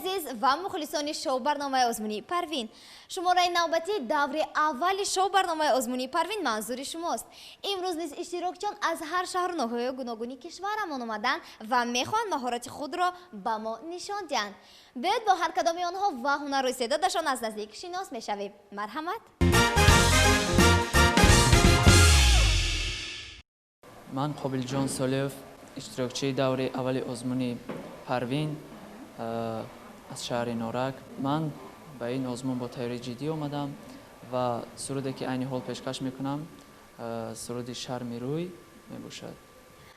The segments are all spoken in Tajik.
Азиз ва мухлисони шоу-барномаи озмунии Парвин, шумораи навбатии даври аввали шоу-барномаи озмунии Парвин манзури шумост. Имрӯз низ иштирокчиён аз ҳар шаҳру ноҳияи гуногуни кишварамон омаданд ва мехоҳанд маҳорати худро ба мо нишон диҳанд. Биёед бо ҳар кадоми онҳо ва ҳунару истеъдодашон аз наздик шинос мешавем. Марҳамат. Ман Қобилҷон Солиев, иштирокчии даври аввали озмуни Парвин аз шаҳри Норак. Ман ба ин озмун бо тайёрии ҷиддӣ омадам ва суруде ки айни ҳол пешкаш мекунам, суруди Шарми рӯй мебошад.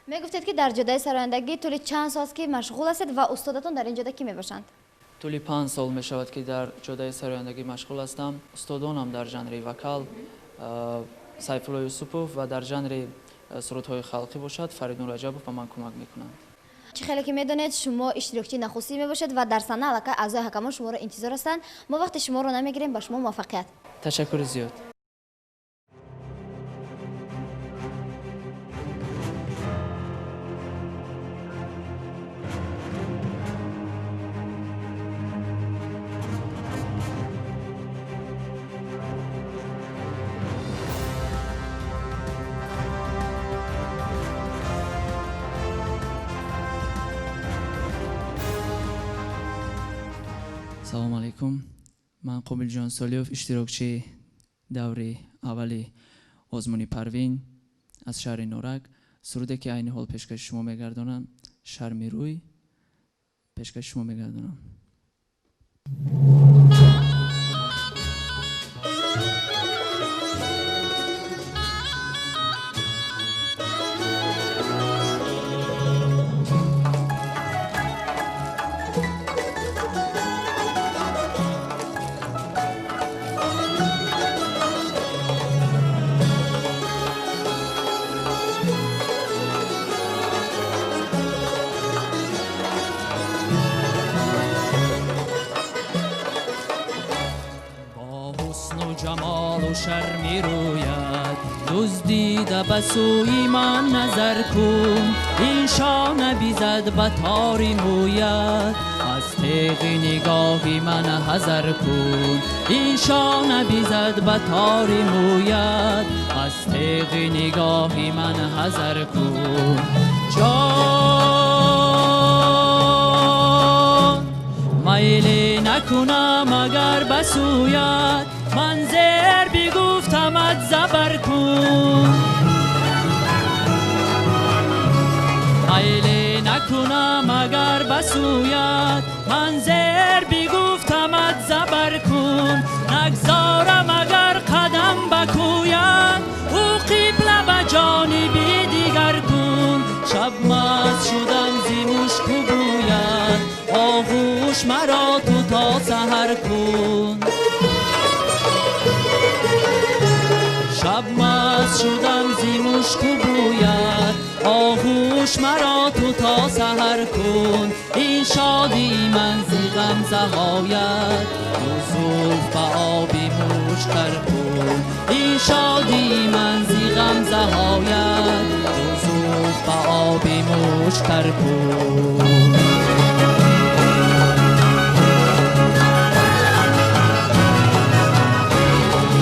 Мегуфтед, ки дар ҷодаи сарояндагӣ тӯли чанд сол аст, ки машғул ҳастед ва устодатон дар ин ҷода кӣ мебошанд? Тӯли 5 сол мешавад, ки дар ҷодаи сарояндагӣ машғул ҳастам. Устодонам дар жанри вокал Сайфулло Юсупов ва дар жанри сурудҳои халқӣ бошад Фаридун Раҷабов ба ман кӯмак мекунанд. Чӣ хеле ки медонед, шумо иштирокчии нахустин мебошед ва дар саҳна аллакай аъзои ҳакамон шуморо интизор ҳастанд. Мо вақти шуморо намегирем, ба шумо муваффақият. Ташаккури зиёд. Салому алайкум. Ман Қобилҷон Солиев, иштирокчии даври аввали озмуни Парвин аз шаҳри Норак. Суруде ки айни ҳол пешкаши шумо мегардонам, Шарми рӯй пешкаши шумо мегардонам. Бо ҳусну ҷамолу шарми рӯят дуздида ба сӯи ман назар кун, ин шона бизад ба тори мӯят, аз теғи нигоҳи ман ҳазар кун, ин шона бизад ба тори мӯят, аз теғи нигоҳи ман ҳазар кун. Ҷон, майле накунам агар ба сӯят, ман зер бигуфтамат забар кун. Майле накунам агар ба сӯят, ман зер бигуфтамат забар кун. Нагзорам агар қадам ба кӯят, ӯ қибла ба ҷониби дигар кун. Шаб маст шудам зи мушку бӯят, оғӯш маро ту то саҳар кун. Шаб маст шудам зи мушку бӯят, оғӯш маро ту то саҳар кун. Ин шодии ман зи ғамзаҳоят ду зулф ба оби муш тар кун. Ин шодии ман зи ғамзаҳоят ду зулф ба оби муш тар кун.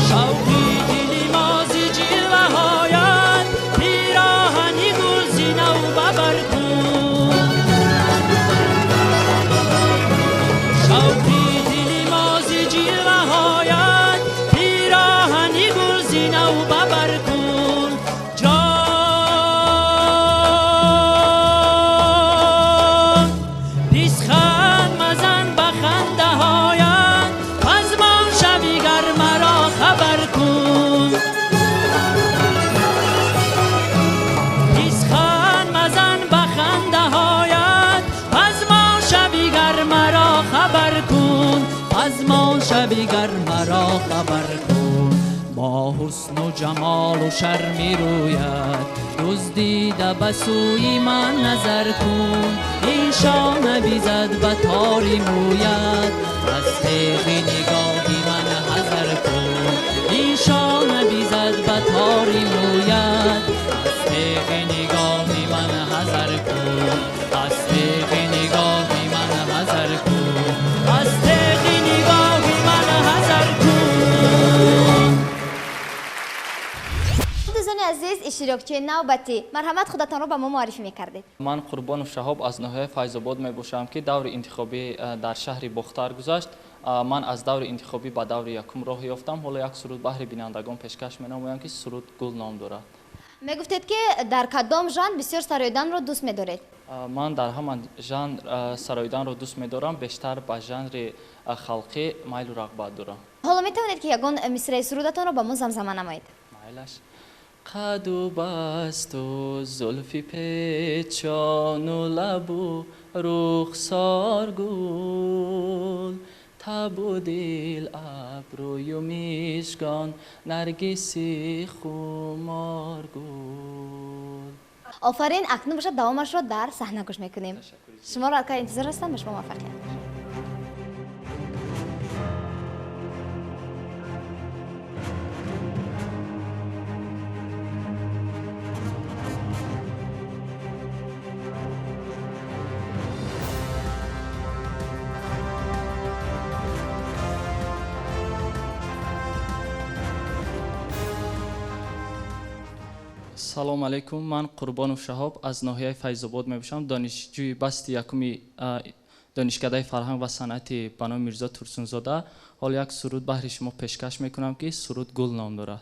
Шавқи дили мо зи ҷилваҳоят пироҳани гул зи нав бабар кун. Шавқи дили мо зи ҷилваҳоят пироҳани гул зи нав бабар кун. Ҷон, писханд мазан ба хандаҳоят, пазмон шавӣ гар маро хабар кун. Писханд мазан ба хандаҳоят, пазмон шавӣ гар маро хабар кун. Пазмон шавӣ гар маро хабар кун. Бо ҳусну ҷамолу шарми рӯят дуздида ба сӯи ман назар кун, ин шона бизад ба тори мӯят, аз теғи нигоҳи ман ҳазар кун. Ин шона бизад ба тори мӯят, аз теғи нигоҳи ман ҳазар кун. Аз теғи нигоҳи ман ҳазар кун. Иштирокчии навбатӣ, марҳамат, худатонро ба мо муаррифӣ мекардед. Ман Қурбонов Шаҳоб аз ноҳияи Файзобод мебошам, ки даври интихобӣ дар шаҳри Бохтар гузашт. Ман аз даври интихобӣ ба даври якум роҳ ёфтам. Ҳоло як суруд баҳри бинандагон пешкаш менамоям, ки суруд «Гул» ном дорад. Мегуфтед, ки дар кадом жанр бисёр сароиданро дӯст медоред? Ман дар ҳама жанр сароиданро дӯст медорам, бештар ба жанри халқӣ майлу рағбат дорам. Ҳоло метавонед, ки ягон мисраи сурудатонро ба мо замзама намоед? Майлаш. Қаду басту зулфи печону лабу рухсор гул, табу дил, абрӯю мишгон, наргиси хумор гул. Офарин! Акнун бошад, давомашро дар саҳна гӯш мекунем. Шуморо аллакай интизор ҳастам. Ба шумо муваффақият. Салом алейкум, ман Қурбонов Шаҳоб аз ноҳияи Файзобод мебошам, донишҷӯи басти якуми Донишкадаи фарҳанг ва санъати ба номи Мирзо Турсунзода. Ҳоло як суруд баҳри шумо пешкаш мекунам, ки суруд «Гул» ном дорад.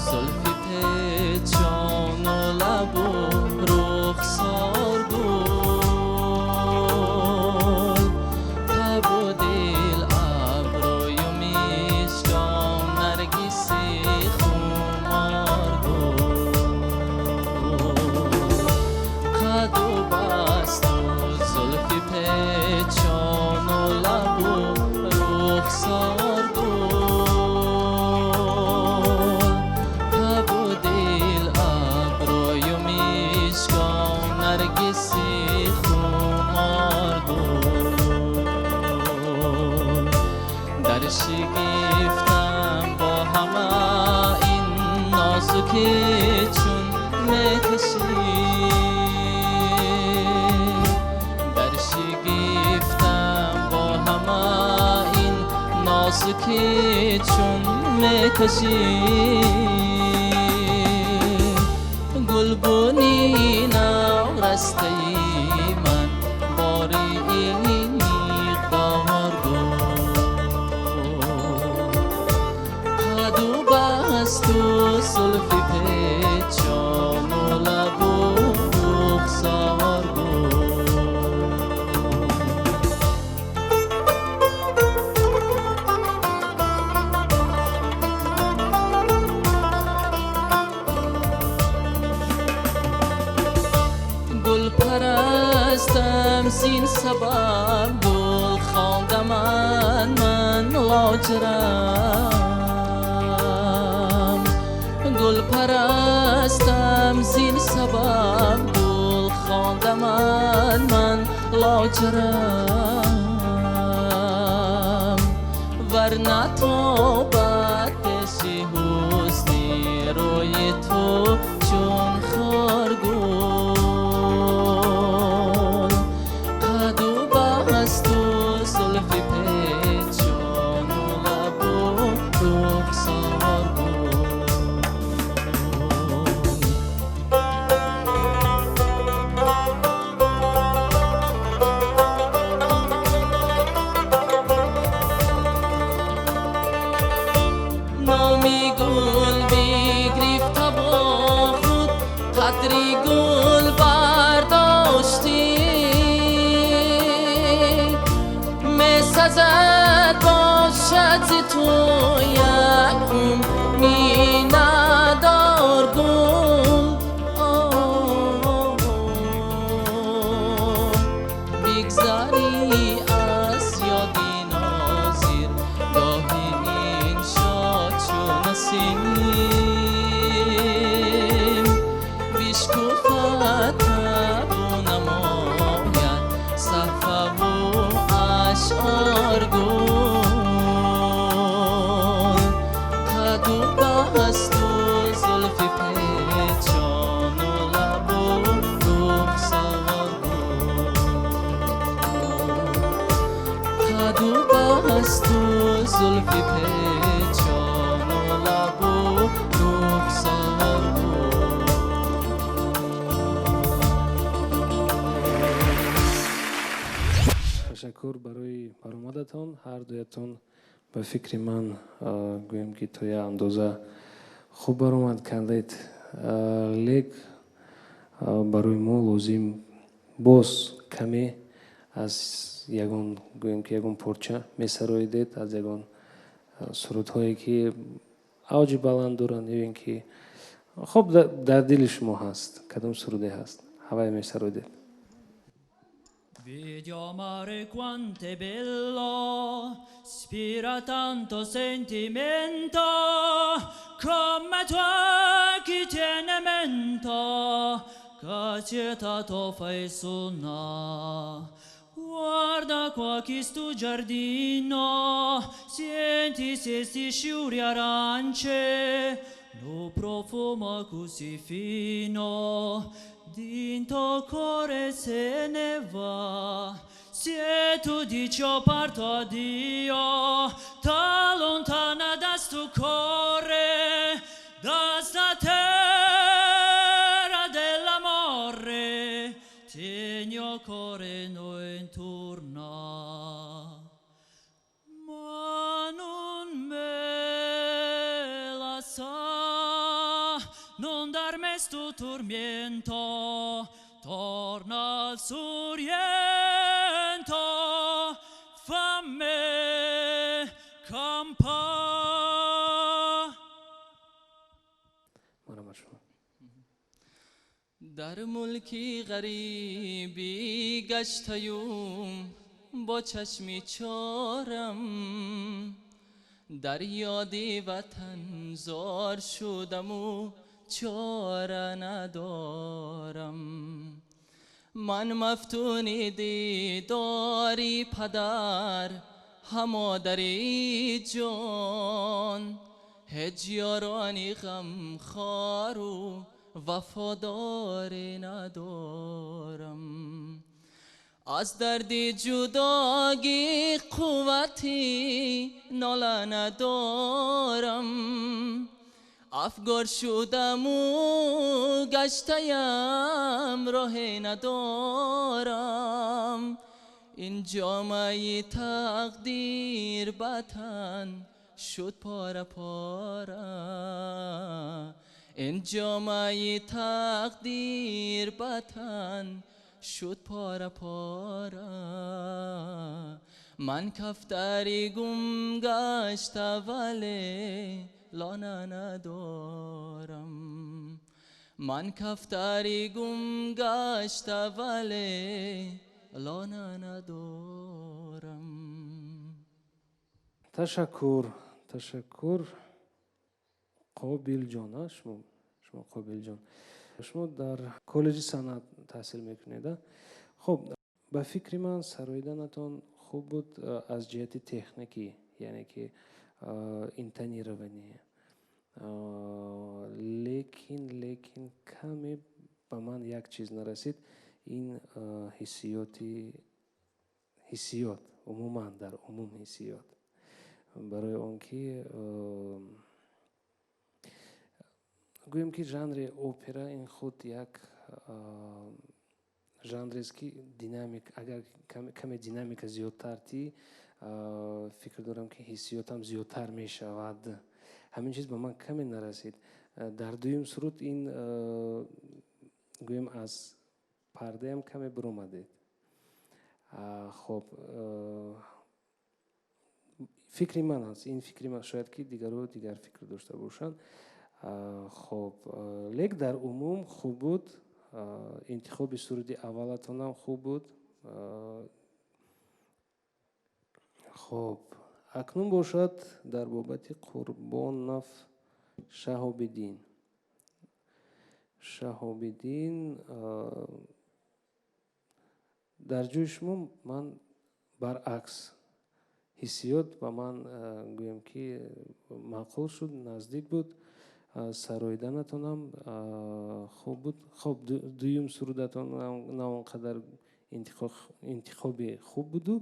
Зулфи печону лабу рухсор гул, табу дил, абрӯю мишгон, наргиси хумор гул. Қаду басту зулфи печону лабу рухсор гул, табу дил, абрӯю мишгон, наргиси хумор гул. Дар шигифтам бо ҳама ин нозукӣ чун мекашӣ, дар шигифтам бо ҳама ин нозукӣ чун мекашӣ. Гулбуни наврастаи ман бори ин миқдор гул. Қаду басту зулфи печону лабу рухсор гул. Гулпарастам, зин сабаб гул хондаман ман лоҷарам. Гулпарастам, зин сабаб гул хондаман ман лоҷарам. Варна тобад пеши ҳусни рӯи ту чун хоргул. Қаду басту зулфи печону лабу рухсор гул. Номи гул бигрифта бо худ, қадри гул бардоштӣ, месазад бошад зи ту як уминадор гул. Бигзарӣ аз ёди нозир гоҳи ин шод чун. мешкуфад табу намояд саҳфаву ашъор гул қаду басту зулфи печону лабу рухсор гул қаду басту зулфи печону лабу рухсор гул. Ташаккур барои баромадатон. Ҳар дуятон ба фикри ман гӯем ки то як андоза хуб баромад кардед, лек барои мо лозим боз каме аз ягон гӯем ки ягон порча месароидед аз ягон сурудҳое ки авҷи баланд доранд ё ин ки хуб дар дили шумо ҳаст, кадом суруде ҳаст ҳавай месароидед. Vedi o mare quanto è bello, spira tanto sentimento, come tu chi tiene mento, che cietà fai suonà. Guarda qua questo giardino, senti se sti sciuri arance, no profumo così fino, dinto cuore se ne va. Se tu dici oh parto addio, t'allontana da sto cuore, da sta terra dell'amore, tieni o cuore noi intorno. Ma non me la sa, non darmi sto tormento, torna al Soriento, fammi campà. Марҳамат шумо. Дар мулки ғарибӣ гаштаюм бо чашми чорам, дар ёди ватан зор шудаму чора надорам. Ман мафтуни дидори падар ҳамодари ҷон, ҳеҷ ёрони ғамхору вафодоре надорам. Аз дарди ҷудогӣ қуввати нола надорам, афгор шудаму гаштаям роҳе надорам. Ин ҷомаи тақдир ба тан шуд пора пора, ин ҷомаи тақдир ба тан шуд пора пора. Ман кафтари гум гашта вале лона надорам, ман кафтари гум гашта вале лона надорам. Ташаккур, ташаккур. Қобилҷон, шумо Қобилҷон, шумо дар коллеҷи санъат таҳсил мекунед? Хуб, ба фикри ман сароиданатон хуб буд аз ҷиҳати техникӣ, яъне ки интонирование, лекин каме ба ман як чиз нарасид, ин ҳиссиёт, умуман дар умум ҳиссиёт, барои он ки гӯем ки жанри опера ин худ як жанрест ки динамик, агар каме динамика зиёдтар ти, фикр дорам ки ҳиссиётам зиёдтар мешавад. Ҳамин чиз ба ман каме нарасид. Дар дуюм суруд ин гӯем аз пардаям каме биромадед. Хоб, фикри ман аст, ин фикри ман, шояд ки дигару дигар фикр дошта бошанд. Хоб, лек дар умум хуб буд, интихоби суруди аввалатонам хуб буд. Хоб, акнун бошад дар бобати Қурбонов Шаҳобиддин. Шаҳобиддин, дар ҷои шумо ман баръакс ҳиссиёт ба ман, гӯем ки, маъқул шуд, наздик буд, сароиданатонам хуб буд. Хоб, дуюм сурудатон на он қадар интихоби хуб буду,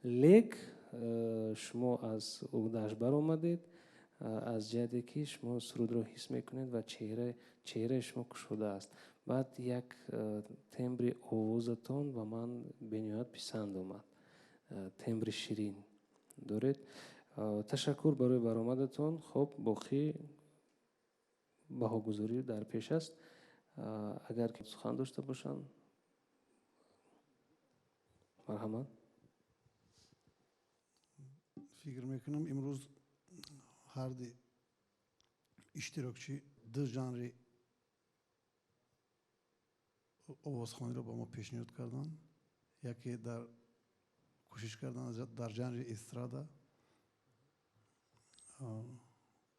лек шумо аз уҳдааш баромадед, аз ҷиҳате ки шумо сурудро ҳис мекунед ва чеҳраи шумо кушода аст. Баъд як тембри овозатон ба ман бениҳоят писанд омад, тембри ширин доред. Ташаккур барои баромадатон. Хоб, боқӣ баҳогузорӣ дар пеш аст. Агар ки сухан дошта бошанд, марҳамат. Фикр мекунам, имрӯз ҳарди иштирокчӣ ду жанри овозхониро ба мо пешниҳод карданд. Яке дар кӯшиш кардан дар жанри эстрада,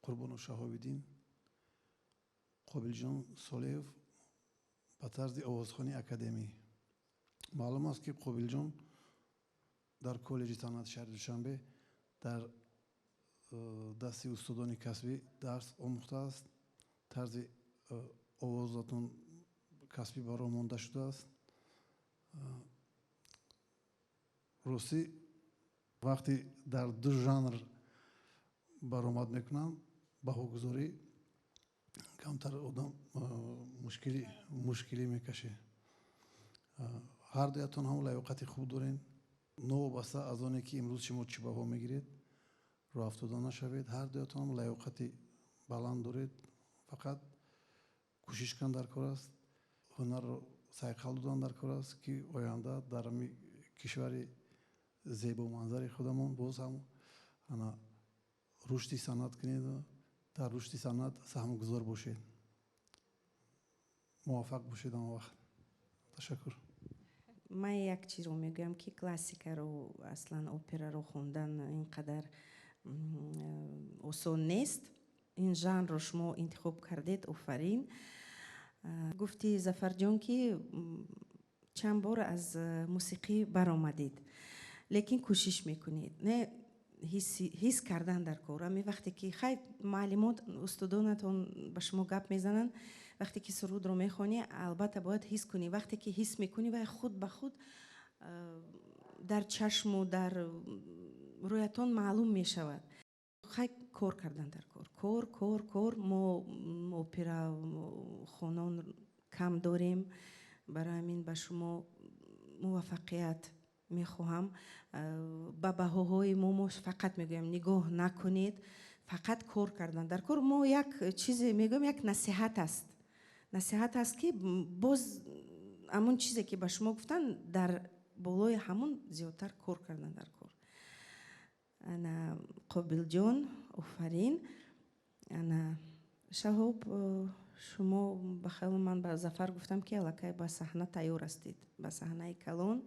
Қурбонов Шаҳобиддин, Қобилҷон Солеев ба тарзи овозхонии академӣ. Маълум аст, ки Қобилҷон дар коллеҷи санъати шаҳри Душанбе дар дасти устодони касбӣ дарс омӯхтааст, тарзи овозатон касбӣ ба роҳ монда шудааст. Ростӣ, вақте дар ду жанр баромад мекунанд, баҳогузорӣ камтар одам мушкилӣ мекашед. Ҳар дуятон ҳам лаёқати хуб доред. Новобаста аз оне ки имрӯз шумо чӣ баҳо мегиред, роҳафтода нашавед. Ҳар дуятон ҳам лаёқати баланд доред, фақат кӯшиш кан дар кор аст, ҳунарро сайқал додан дар кор аст, ки оянда дар ҳами кишвари зебоманзари худамон боз ҳам ана рушди санъат кунеду дар рушди санъат саҳмгузор бошед. Муваффақ бошед он вақт. Ташаккур. Ман як чизро мегӯям, ки классикаро, аслан операро хондан ин қадар осон нест. Ин жанрро шумо интихоб кардед, офарин. Гуфти, Зафарҷон, ки чанд бор аз мусиқӣ баромадед, лекин кӯшиш мекунед. Не, ҳис кардан дар кор. Ами вақте ки хай муаллимот, устодонатон ба шумо гап мезананд, вақте ки сурудро мехонӣ, албатта бояд ҳис кунӣ. Вақте ки ҳис мекунӣ, вай худ ба худ дар чашму дар рӯятон маълум мешавад. Хай, кор кардан дар кор, кор, кор, кор. Мо опера хонон кам дорем, барои ҳамин ба шумо муваффақият мехоҳам. Ба баҳоҳои мо фақат мегӯям, нигоҳ накунед, фақат кор кардан дар кор. Мо як чизе мегӯям, як насиҳат аст, насиҳат аст, ки боз ҳамон чизе ки ба шумо гуфтанд, дар болои ҳамон зиёдтар кор кардан дар кор. Ана, Қобилҷон, офарин. Ана, Шаҳоб, шумо ба хаёли ман, ба Зафар гуфтам, ки аллакай ба саҳна тайёр ҳастед, ба саҳнаи калон.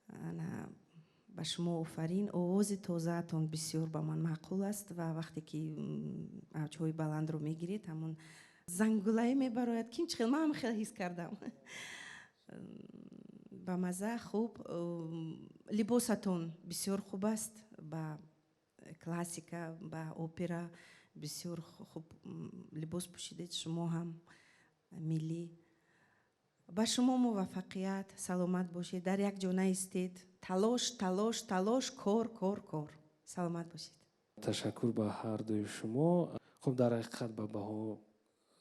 Ана, ба шумо офарин. Овози тозаатон бисёр ба ман маъқул аст ва вақте ки авҷҳои баландро мегиред, ҳамон зангулае мебарояд, ким чӣ хел, ман ҳам хел ҳис кардам. Ба мазза, хуб. Либосатон бисёр хуб аст, ба классика, ба опера бисёр хуб либос пӯшидед, шумо ҳам миллӣ. Ба шумо муваффақият, саломат бошед, дар як ҷо наистед. Талош, талош, талош, кор, кор, кор. Саломат бошед. Ташаккур ба ҳар дуи шумо. Хуб, дар ҳақиқат ба баҳо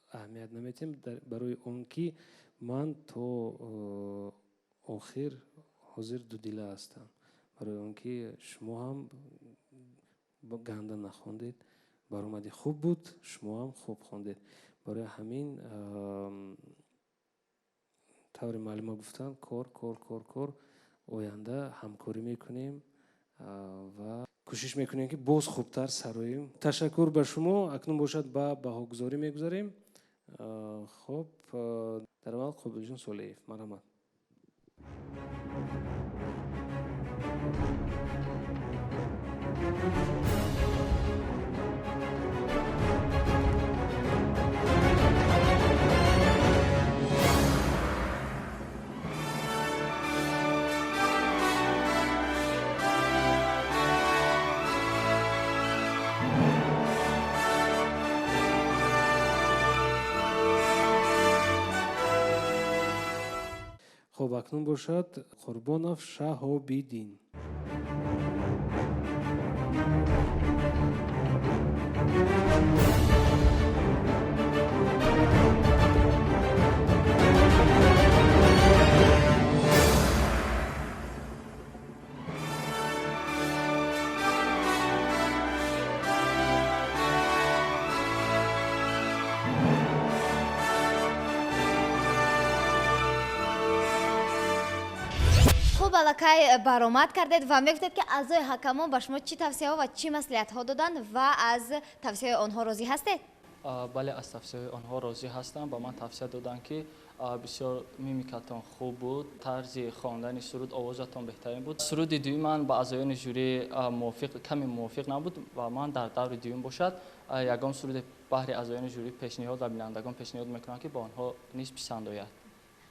аҳамият наметиҳем, барои он ки ман то охир ҳозир дудила ҳастам, барои он ки шумо ҳам ганда нахондед, баромади хуб буд, шумо ҳам хуб хондед. Барои ҳамин, тавре муаллима гуфтанд, кор, кор, кор, кор. Оянда ҳамкорӣ мекунем ва кӯшиш мекунем, ки боз хубтар сароем. Ташаккур ба шумо. Акнун бошад, ба баҳогузорӣ мегузарем. Хуб, дар аввал Қобилҷон Солеев, марҳамат. Хуб, акнун бошад Қурбонов Шаҳобиддин. Хуб, аллакай баромад кардед ва мегуфтед, ки аъзои ҳакамон ба шумо чӣ тавсияҳо ва чӣ маслиҳатҳо доданд ва аз тавсияҳои онҳо розӣ ҳастед? Бале, аз тавсияҳои онҳо розӣ ҳастам. Ба ман тавсия доданд, ки бисёр мимикатон хуб буд, тарзи хондани суруд, овозатон беҳтарин буд. Суруди дуюм ман ба аъзоёни жюри каме мувофиқ набуд ва ман дар даври дуюм бошад ягон суруди баҳри аъзоёни жюри пешниҳод ва бинандагон пешниҳод мекунам, ки ба онҳо низ писанд ояд.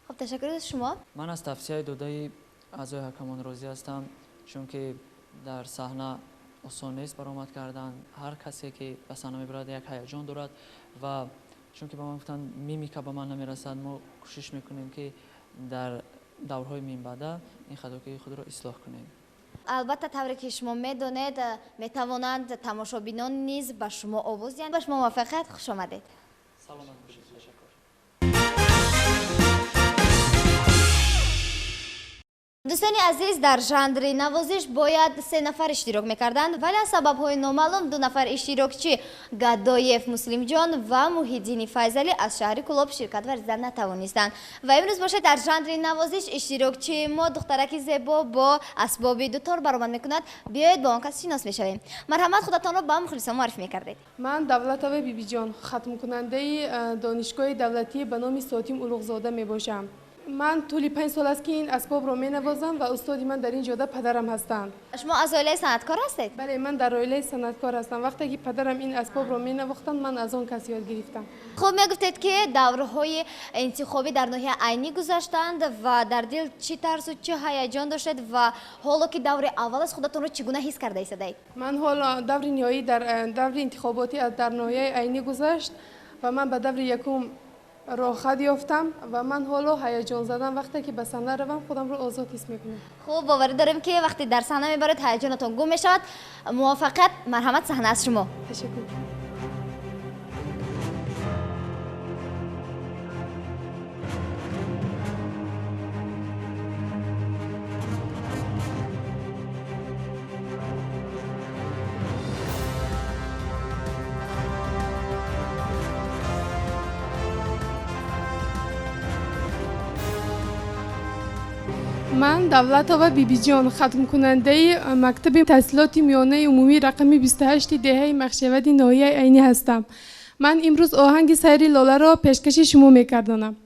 Хуб, ташаккур аз шумо. Ман аз тавсияи додаи аъзои ҳакамон розӣ ҳастам, чунки дар саҳна осон нест баромад кардан. Ҳар касе ки ба саҳна мебарад, як ҳаяҷон дорад ва чунки ба ман гуфтанд, мимика ба ман намерасад, мо кӯшиш мекунем, ки дар даврҳои минбаъда ин хатокии худро ислоҳ кунем. Албатта, тавре ки шумо медонед, метавонанд тамошобинон низ ба шумо овоз диҳанд. Ба шумо муваффақият, хуш омадед. Саломат бошед, ташаккур. Дӯстони азиз, дар жанри навозиш бояд се нафар иштирок мекарданд, вале аз сабабҳои номаълум ду нафар иштирокчӣ, Гадоев Муслимҷон ва Муҳиддини Файзалӣ, аз шаҳри Кӯлоб ширкат варзида натавонистанд. Ва имрӯз бошад, дар жанри навозиш иштирокчии мо духтараки зебо бо асбоби дутор баромад мекунад. Биёед, бо он кас шинос мешавем. Марҳамат, худатонро ба мухлисон муаррифӣ мекардед. Ман Давлатова Бибиҷон, хатмкунандаи Донишгоҳи давлатӣ ба номи Сотим Улуғзода мебошам. Ман тӯли 5 сол аст, ки ин асбобро менавозам ва устоди ман дар ин ҷода падарам ҳастанд. Шумо аз оилаи санъаткор ҳастед? Бале, ман дар оилаи санъаткор ҳастам. Вақте ки падарам ин асбобро менавохтанд, ман аз он кас ёд гирифтам. Хуб, мегуфтед, ки даврҳои интихобӣ дар ноҳияи Айнӣ гузаштанд ва дар дил чӣ тарсу чӣ ҳаяҷон доштед ва ҳоло ки даври аввал аст, худатонро чӣ гуна ҳис карда истодаед? Ман ҳоло даври ниҳоӣ дар даври интихоботӣ дар ноҳияи Айнӣ гузашт ва ман ба даври якум роҳхат ёфтам ва ман ҳоло ҳаяҷон задам. Вақте ки ба саҳна равам, худамро озод ҳис мекунам. Хуб, боварӣ дорем, ки вақте дар саҳна мебаред, ҳаяҷонатон гум мешавад. Муваффақият, марҳамат, саҳна аз шумо. Ташаккур. Ман Давлатова Бибиҷон, хатмкунандаи мактаби таҳсилоти миёнаи умумии рақами 28 деҳаи Махшавади ноҳияи Айнӣ ҳастам. Ман имрӯз оҳанги Сайри лоларо пешкаши шумо мекардонам.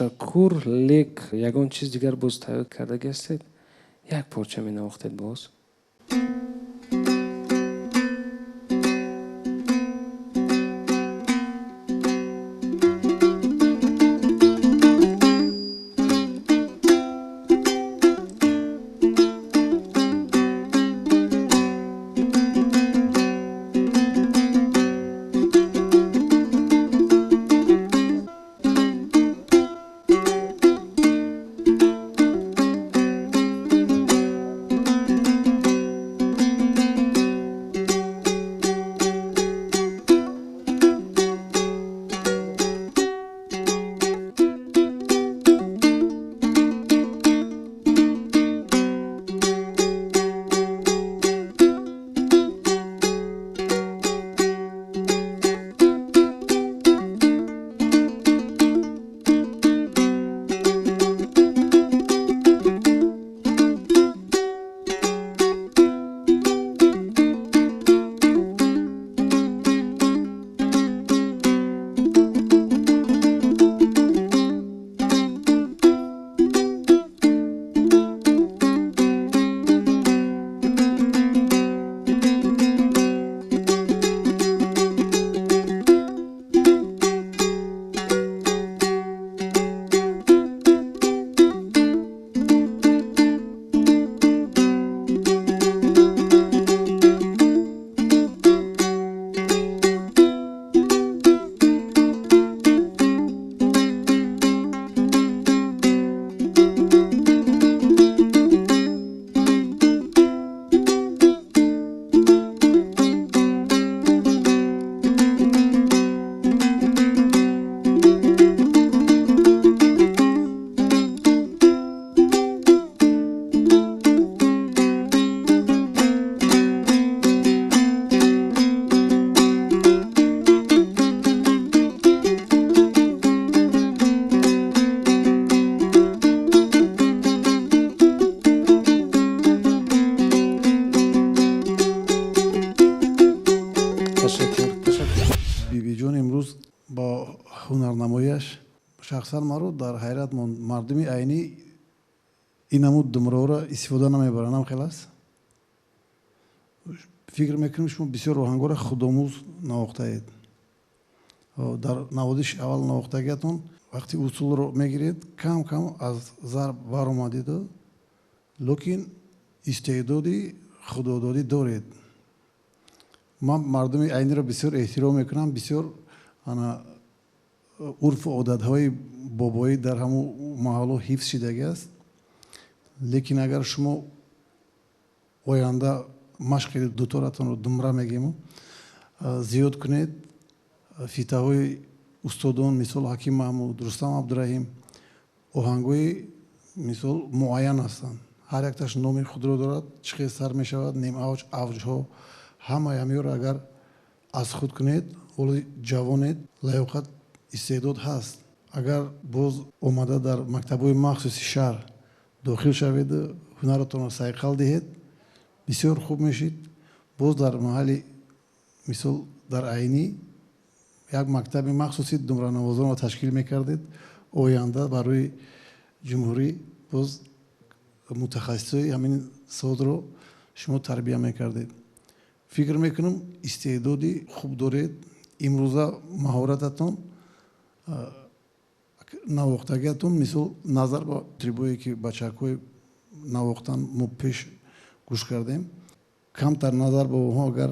Ташаккур, лек ягон чиз дигар боз тайёр кардаги ҳастед? Як порча менавохтед боз. Шахсан маро дар ҳайрат монд. Мардуми Айнӣ ин намуд думраҳоро истифода намебаранд, ам хел аст? Фикр мекунем, шумо бисёр оҳангҳоро худомӯз навохтаед. Дар наводиши аввал навохтагиатон вақти усулро мегиред, кам кам аз зарб баромадеду, лекин истеъдоди худододӣ доред. Ман мардуми Айниро бисёр эҳтиром мекунам, бисёр ана урфу одатҳои бобоӣ дар ҳамун маҳалло ҳифз шидагӣ аст. Лекин агар шумо оянда машқи дуторатонро думра мегему зиёд кунед, фитаҳои устодон мисол Ҳаким Маҳмуд, Рустам Абдураҳим, оҳангҳои мисол муайян ҳастанд. Ҳар якташ номи худро дорад, чӣ хел сар мешавад, нимавҷ, авҷҳо, ҳамаи ҳамиёро агар аз худ кунед, ҳоло ҷавонед, лаёқат, истеъдод ҳаст. Агар боз омада дар мактабҳои махсуси шаҳр дохил шаведу ҳунаратонро сайқал диҳед, бисёр хуб мешид. Боз дар маҳалли мисол дар Айнӣ як мактаби махсуси думранавозонро ташкил мекардед, оянда барои ҷумҳурӣ боз мутахассисои ҳамин содро шумо тарбия мекардед. Фикр мекунам, истеъдоди хуб доред. Имрӯза маҳорататон, навохтагиатон мисол назар ба трибое ки бачакҳои навохтан мо пеш гӯш кардем, камтар назар ба онҳо агар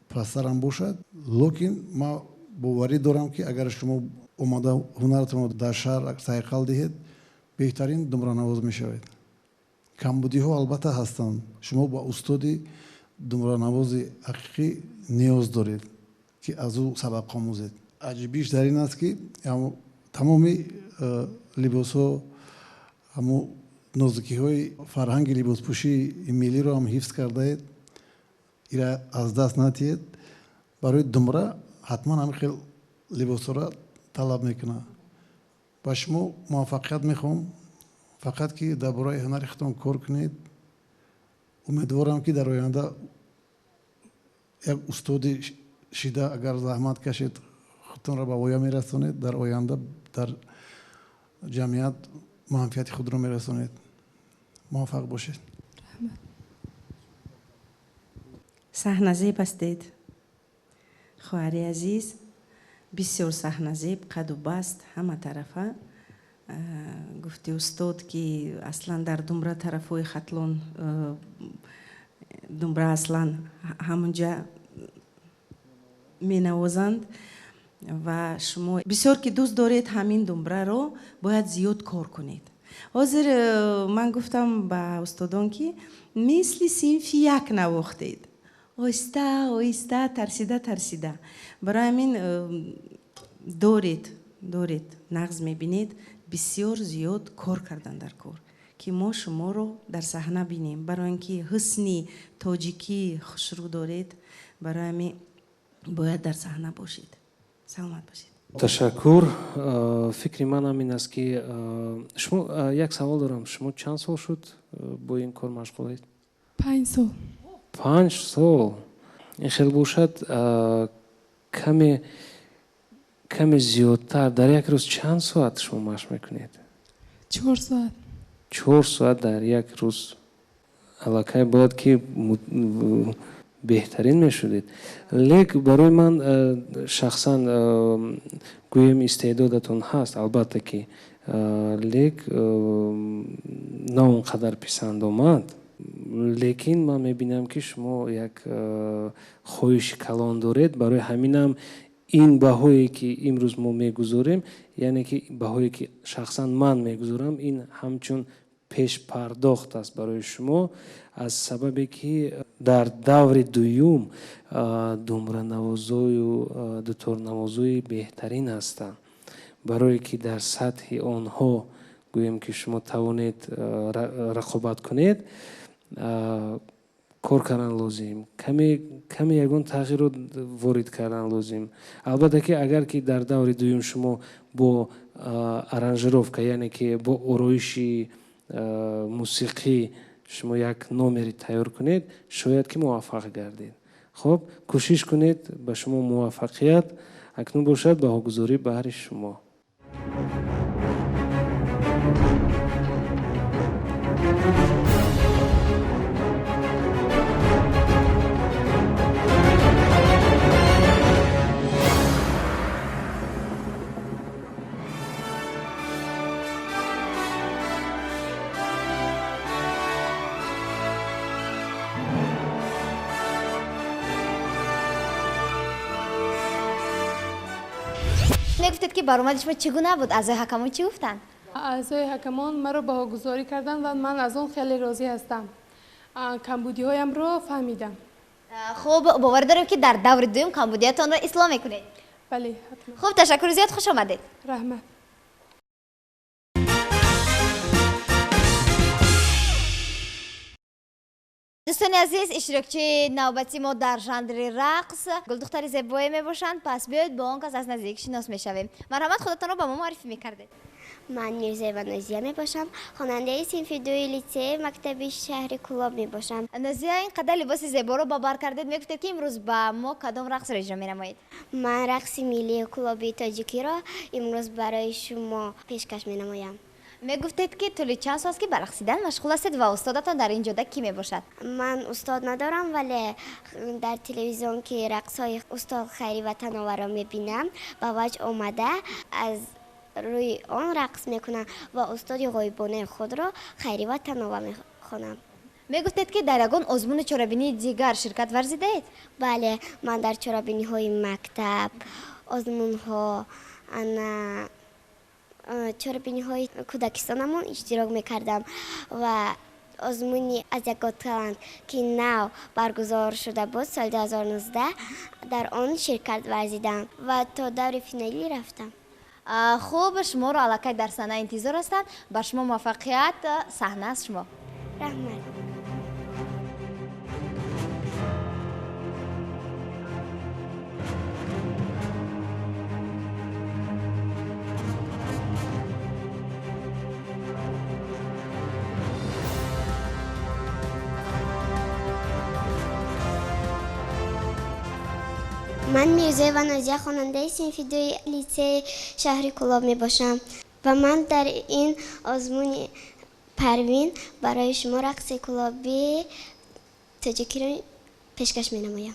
пастарам бошад, лекин ман боварӣ дорам, ки агар шумо омада ҳунаратонро дар шаҳр сайқал диҳед, беҳтарин думранавоз мешавед. Камбудиҳо албатта ҳастанд. Шумо ба устоди думранавози ҳақиқӣ ниёз доред, ки аз ӯ сабақ омӯзед. Аҷибиш дар ин аст, ки тамоми либосҳо, ҳамун нозукиҳои фарҳанги либоспӯшии миллиро ҳам ҳифз кардаед, ира аз даст надиҳед. Барои думра ҳатман ҳамин хел либосҳоро талаб мекунад. Ба шумо муваффақият мехоҳам, фақат ки дар бораи ҳунари худтон кор кунед. Умедворам, ки дар оянда як устоди шида агар заҳмат кашед, худтонро ба воя мерасонед. Дар оянда дар ҷамъият манфиати худро мерасонед. Муваффақ бошед. Саҳназеб ҳастед, хоҳари азиз, бисёр саҳназеб, қаду баст ҳама тарафа. Гуфти устод, ки аслан дар думбра тарафҳои Хатлон думбра аслан ҳамунҷа менавозанд ва шумо бисёр ки дӯст доред ҳамин думбраро, бояд зиёд кор кунед. Ҳозир ман гуфтам ба устодон, ки мисли синфи як навохтед, оҳиста оҳиста, тарсида тарсида. Барои ҳамин доред нағз мебинед, бисёр зиёд кор кардан дар кор, ки мо шуморо дар саҳна бинем. Барои ин ки ҳусни тоҷикӣ хушрӯ доред, барои ҳамин бояд дар саҳна бошед. Саломат бошед. Ташаккур. Фикри ман ҳам ин аст, ки шумо, як савол дорам, шумо чанд сол шуд бо ин кор машғулед? 5 сол. 5 сол. Ин хел бошад, каме зиёдтар. Дар як рӯз чанд соат шумо машқ мекунед? 4 соат. 4 соат дар як рӯз. Аллакай бояд ки беҳтарин мешудед. Лек барои ман шахсан гӯем истеъдодатон ҳаст, албатта ки, лек на он қадар писанд омад. Лекин ман мебинам, ки шумо як хоҳиши калон доред. Барои ҳаминам ин баҳое ки имрӯз мо мегузорем, яъне ки баҳое ки шахсан ман мегузорам, ин ҳамчун пешпардохт аст барои шумо, аз сабабе ки дар даври дуюм думбранавозою дуторнавозои беҳтарин ҳастанд. Барое ки дар сатҳи онҳо гӯем ки шумо тавонед рақобат кунед, кор кардан лозим, каме ягон тағйирот ворид кардан лозим. Албатта ки агар ки дар даври дуюм шумо бо аранжировка, яъне ки бо ороиши мусиқӣ шумо як номери тайёр кунед, шояд ки муваффақ гардед. Хоб, кӯшиш кунед, ба шумо муваффақият. Акнун бошад баҳогузорӣ баҳри шумо. Мегуфтед ки баромади шумо чӣ гуна буд? Аъзои ҳакамон чӣ гуфтанд? Аъзои ҳакамон маро баҳогузорӣ карданд ва ман аз он хеле розӣ ҳастам. Камбудиҳоямро фаҳмидам. Хуб, боварӣ дорем, ки дар даври дуюм камбудиятонро ислоҳ мекунед. Бале, ҳатман. Хуб, ташаккури зиёд, хуш омадед. Раҳмат. Дӯстони азиз, иштирокчии навбати мо дар жанри рақс гулдухтари зебое мебошанд. Пас биёед бо он кас аз наздик шинос мешавем. Марҳамат, худатонро ба мо муаррифӣ мекардед. Ман Мирзоева Нозия мебошам, хонандаи синфи дуи литсеи мактаби шаҳри Кӯлоб мебошам. Нозия, ин қадар либоси зеборо ба бар кардед, мегуфтед ки имрӯз ба мо кадом рақсро иҷро менамоед? Ман рақси миллии Кӯлоби тоҷикиро имрӯз барои шумо пешкаш менамоям. Мегуфтед ки тӯли чанд сол аст ки ба рақсидан машғул ҳастед ва устодатон дар ин ҷода кӣ мебошад? Ман устод надорам, вале дар телевизион ки рақсҳои устод Хайри Ватановаро мебинам, ба ваҷ омада аз рӯи он рақс мекунам ва устоди ғоибонаи худро Хайри Ватанова мехонам. Мегуфтед ки дар ягон озмуни чорабинии дигар ширкат варзидаед? Бале, ман дар чорабиниҳои мактаб, озмунҳо, ана чорабиниҳои кӯдакистонамон иштирок мекардам ва озмуни Азия Got Talent, ки нав баргузор шуда буд соли 2019, дар он ширкат варзидам ва то даври финалӣ рафтам. Хуб, шуморо аллакай дар саҳна интизор ҳастанд. Ба шумо муваффақият, саҳна аз шумо. Раҳмат. Ман Мирзоева Нозия, хонандаи синфи дуи литсеи шаҳри Кӯлоб мебошам. Ва ман дар ин озмуни Парвин барои шумо рақси кулобии тоҷикиро пешкаш менамоям.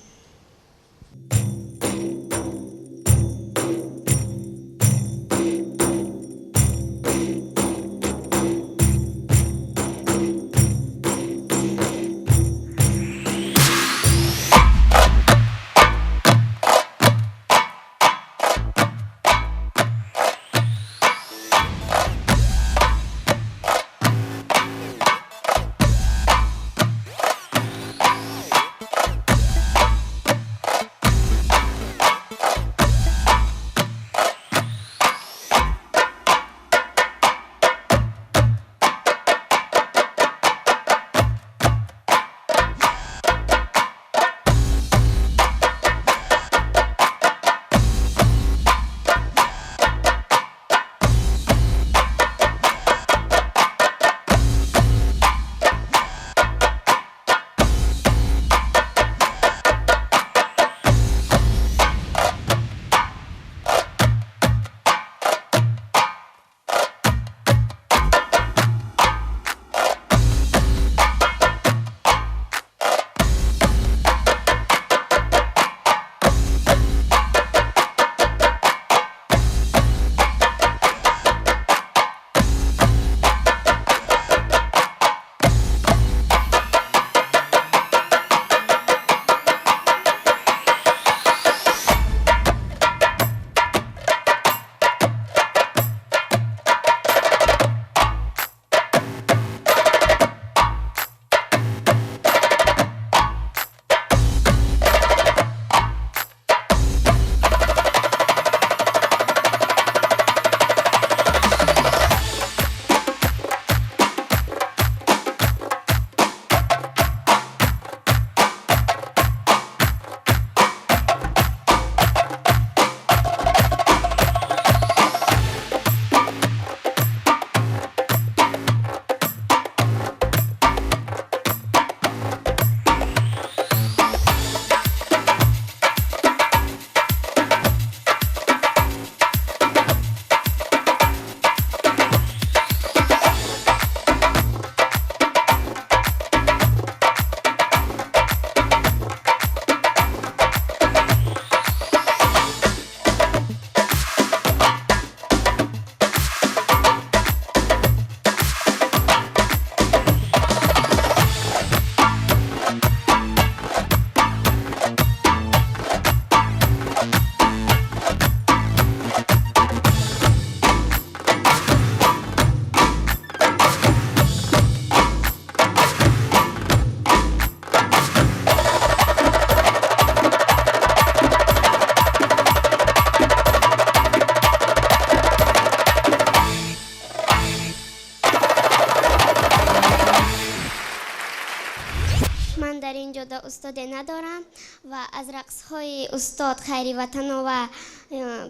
Устоде надорам ва аз рақсҳои устод Хайри Ватанова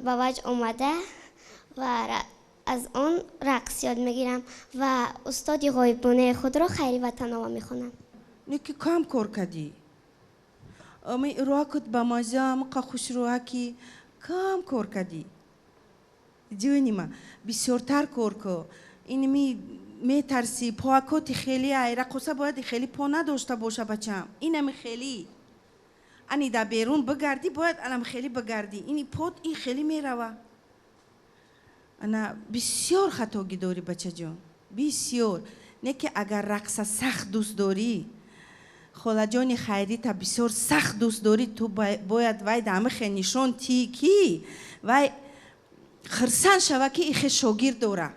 ба ваҷ омада ва аз он рақс ёд мегирам ва устоди ғоибонаи худро Хайри Ватанова мехонам. Неки кам кор кардӣ. Ами роҳакут ба маза, амқа хушроҳакӣ кам кор кардӣ. Ҷонима, бисёртар кор ку. Инми метарсӣ, поакоти хеле ай, раққоса бояд хеле по надошта боша бачам. Инами хеле. Ани дар берун бигардӣ, бояд анам хеле бигардӣ. Ини пот ин хеле мерава. Ана бисёр хатогӣ дорӣ бачаҷон. Бисёр. Не ки агар рақса сахт дӯст дорӣ, холаҷони Хайрита бисёр сахт дӯст дорӣ, ту бояд вай дамихе нишон тӣ ки вай хирсан шава ки ихе шогирд дора.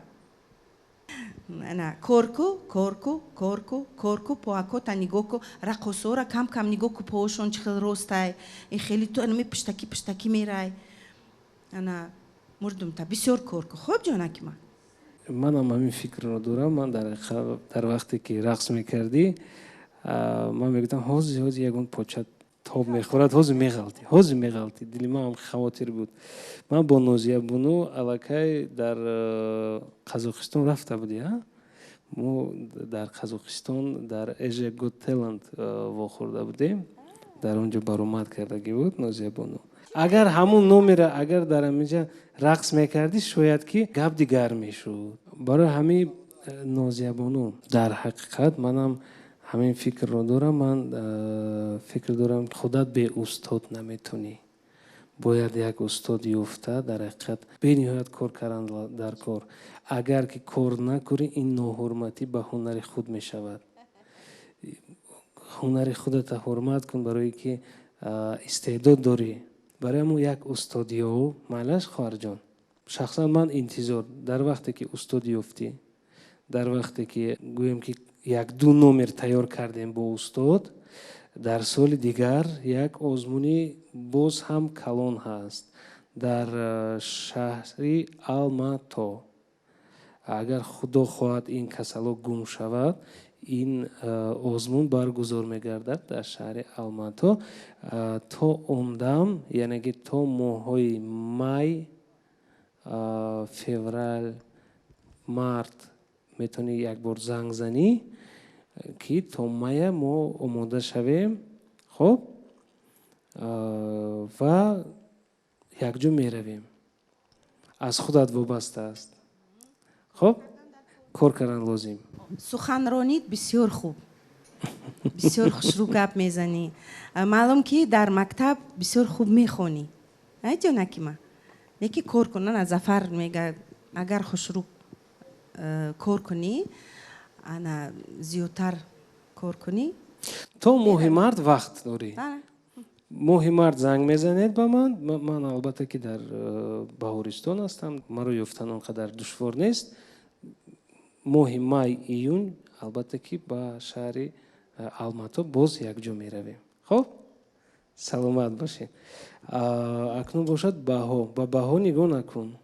Ана корку, корку, корку, корку, поакота нигоҳ ку, раққосора кам кам нигоҳ ку, поошон чӣ хел ростай, ин хеле ту анами пуштакӣ пуштакӣ мерай. Ана мурдумта бисёр кор ку. Хуб ҷонаки ман. Манам ҳамин фикрро дорам. Ман дар вақте ки рақс мекардӣ, ман мегуфтам ҳозир ҳозир ягон поча тоб мехӯрад, ҳозир меғалтӣ, ҳозир меғалтӣ. Дили ман ҳам хавотир буд. Ман бо Нозия Буну аллакай дар Қазоқистон рафта будӣ, а? Мо дар Қазоқистон дар Asia Got Talent вохӯрда будем. Дар он ҷо баромад кардагӣ буд Нозия Буну. Агар ҳамун номера агар дар ҳаминҷа рақс мекардӣ, шояд ки гап дигар мешуд. Барои ҳамин Нозиябону, дар ҳақиқат манам ҳамин фикрро дорам. Ман фикр дорам, худат бе устод наметонӣ. Бояд як устод ёфта, дар ҳақиқат бениҳоят кор кардан дар кор. Агар ки кор накунӣ, ин ноҳурматӣ ба ҳунари худ мешавад. Ҳунари худата ҳурмат кун, барое ки истеъдод дорӣ. Барои ҳамун як устод ёв, майлаш хоҳарҷон. Шахсан ман интизор, дар вақте ки устод ёфтӣ, дар вақте ки гӯем ки як-ду номер тайёр кардем бо устод, дар соли дигар як озмуни боз ҳам калон ҳаст дар шаҳри Алмато. Агар Худо хоҳад ин касало гум шавад, ин озмун баргузор мегардад дар шаҳри Алмато. То он дам, яъне ки то моҳҳои май, феврал, март метавонӣ як бор занг занӣ, ки то мая мо омода шавем. Хоб, ва якҷо меравем. Аз худат вобаста аст. Хоб, кор кардан лозим. Суханронит бисёр хуб, бисёр хушрӯ гап мезанӣ. Маълум ки дар мактаб бисёр хуб мехонӣ. Ай ҷонакима, леки кор кун. На, Зафар мега, агар хушрӯ кор кунӣ, ана зиёдтар кор кунӣ. То моҳи март вақт дорӣ. Моҳи март занг мезанед ба ман. Ман албатта ки дар Баҳористон ҳастам, маро ёфтан он қадар душвор нест. Моҳи май, июн албатта ки ба шаҳри Алмато боз якҷо меравем. Хоб, саломат бошед. Акнун бошад баҳо. Ба баҳо нигоҳ накун.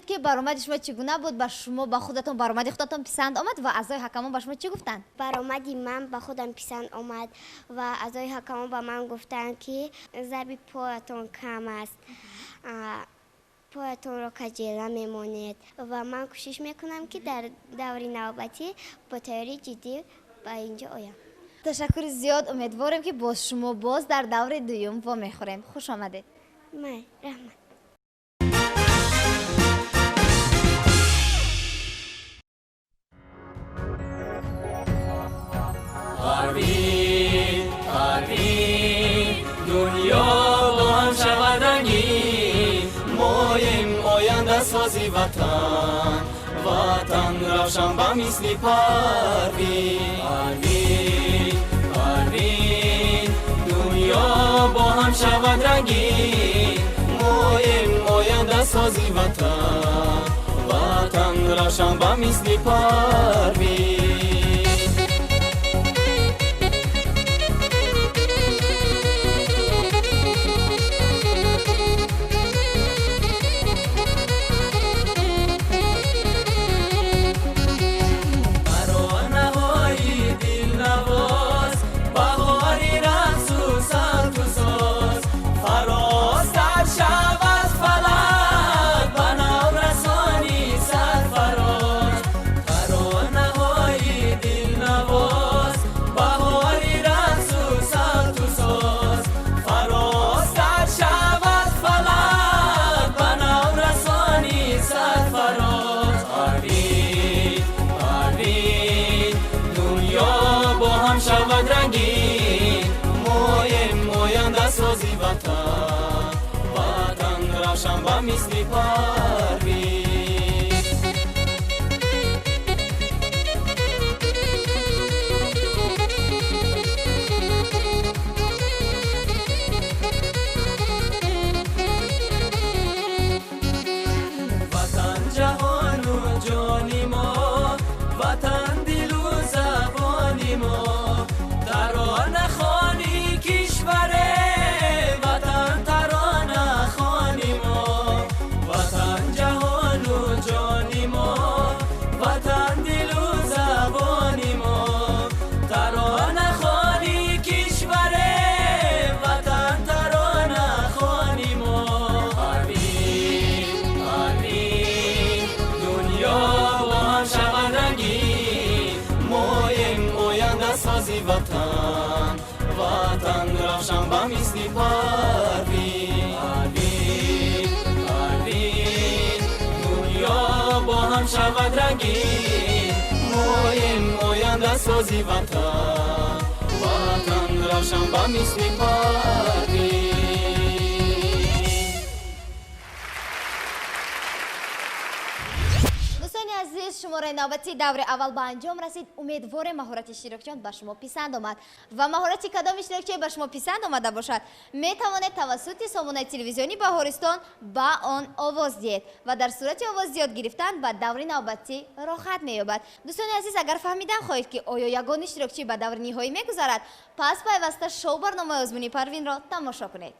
Ки баромади шумо чӣ гуна буд? Ба шумо ба худатон баромади худатон писанд омад ва аъзои ҳакамон ба шумо чӣ гуфтанд? Баромади ман ба худам писанд омад ва аъзои ҳакамон ба ман гуфтанд, ки зарби поятон кам аст, поятонро каҷела мемонед ва ман кӯшиш мекунам, ки дар даври навбатӣ бо тайёрии ҷиддӣ ба инҷо оям. Ташаккури зиёд. Умедворем, ки боз шумо боз дар даври дуюм вомехӯрем. Хуш омадед. Май, раҳмат. Парвин, Парвин, дунё бо ҳам шавад рангин, моем ояндасози ватан, ватан равшан ба мисли Парвин. Парвин, Парвин, дунё бо ҳам шавад рангин, моем ояндасози ватан, ватан равшан ба мисли Парвин. Равшан ба мисли Парвин. Ватан ҷаҳону ҷони мо, ватан дилу забони мо, тарона хони кишваре. сози ватан, ватан равшан ба мисли Парвин. Парвин, Парвин, дунё бо ҳам шавад рангин, моем оянда сози ватан, ватан равшан ба мисли Парвин. Азиз, шумораи навбати даври аввал ба анҷом расид. Умедворем маҳорати иштирокчиён ба шумо писанд омад ва маҳорати кадом иштирокчие ба шумо писанд омада бошад, метавонед тавассути сомонаи телевизиони Баҳористон ба он овоз диҳед ва дар сурати овоз зиёд гирифтан ба даври навбатӣ роҳат меёбад. Дӯстони азиз, агар фаҳмидан хоҳед, ки оё ягон иштирокчӣ ба даври ниҳоӣ мегузарад, пас пайваста шоу барномаи озмуни Парвинро тамошо кунед.